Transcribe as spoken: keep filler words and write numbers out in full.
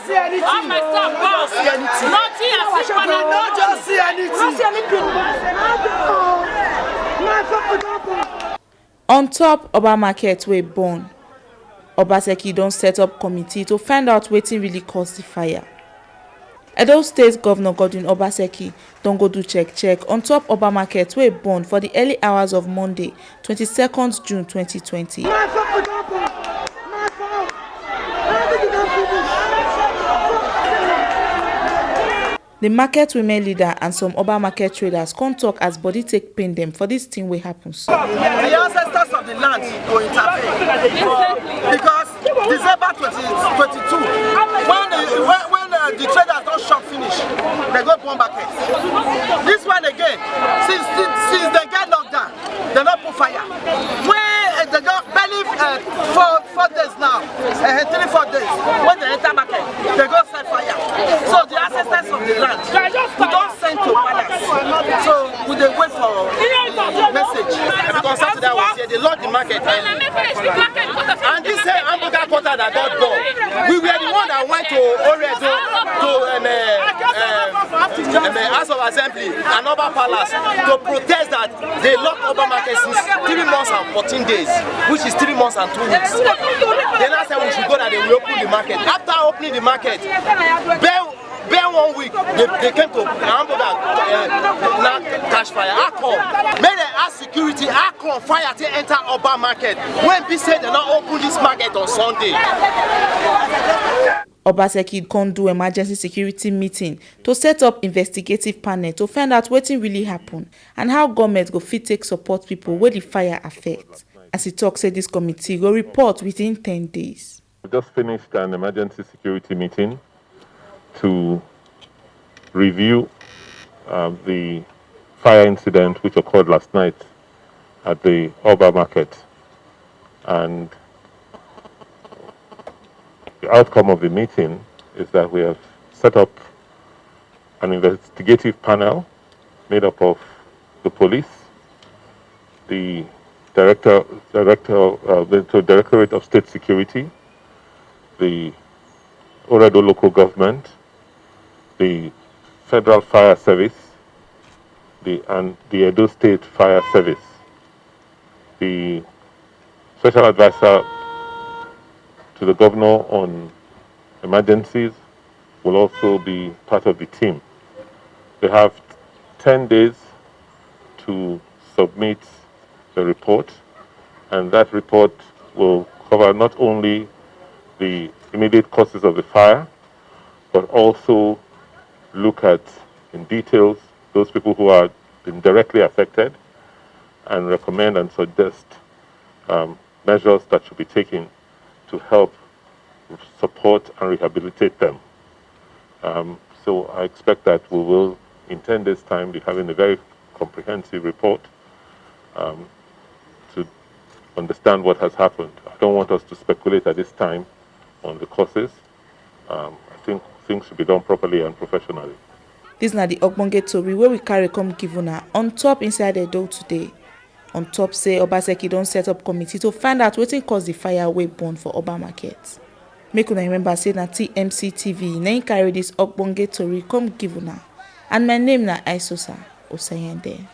All my staff gone. Nothing. I see panadol. Don't just see anything. On top Oba market wey burn, Obaseki don set up committee to find out wetin really cause the fire. Edo State Governor Godwin Obaseki don go do check check on top Oba market wey burn for the early hours of Monday, twenty-second June twenty twenty. The market women leader and some Oba market traders come talk as body take pain them for this thing wey happen so. The ancestors of the land go intervene because December twenty twenty-two, when the, when, when uh, the traders don shop finish, they go burn market. This one again, since since they get lockdown, they no put fire. Wey uh, they don barely uh, four four days now, uh, three four days, when they enter market, they go set fire. So the ancestors of the land, we don send to palace. So we dey wait for the message. Because Saturday I was here, they locked the market early. And this same hamburger quarter that got burned, we were the one that went to Oredo to um, uh, um, um, uh, House of Assembly and Oba Palace to protest that they lock Oba market since three months and fourteen days, which is three months and two weeks. Then I said we should go that they will open the market. After opening the market, bare bare one week they, they came to Hamburg uh, now catch fire. How come? Make dem ask security. How come fire take enter Oba market when be say dem no open this market on Sunday? Obaseki come do emergency security meeting to set up investigative panel to find out wetin really happen and how government go fit take support people wey the fire affect. As he talk say this committee go report within ten days. We just finished an emergency security meeting to review uh, the fire incident which occurred last night at the Oba market. And the outcome of the meeting is that we have set up an investigative panel made up of the police, the director, director, uh, the, the Directorate of State Security, the Oredo local government, the Federal Fire Service, the, and the Edo State Fire Service. The special advisor to the governor on emergencies will also be part of the team. They have ten days to submit the report, and that report will cover not only the immediate causes of the fire, but also look at in details those people who have been directly affected and recommend and suggest um, measures that should be taken to help support and rehabilitate them. Um, so I expect that we will, in ten days' time, be having a very comprehensive report um, to understand what has happened. I don't want us to speculate at this time on the causes. Um, I think things should be done properly and professionally. Dis na di ogbonge tori wey we carry come give una on top Inside Edo Today. On top say Obaseki don set up committee to find out wetin cause di fire wey burn for Oba Market. Make una remember say na T M C T V na im carry dis ogbonge tori come give una, and my name na Aisosa Osayende.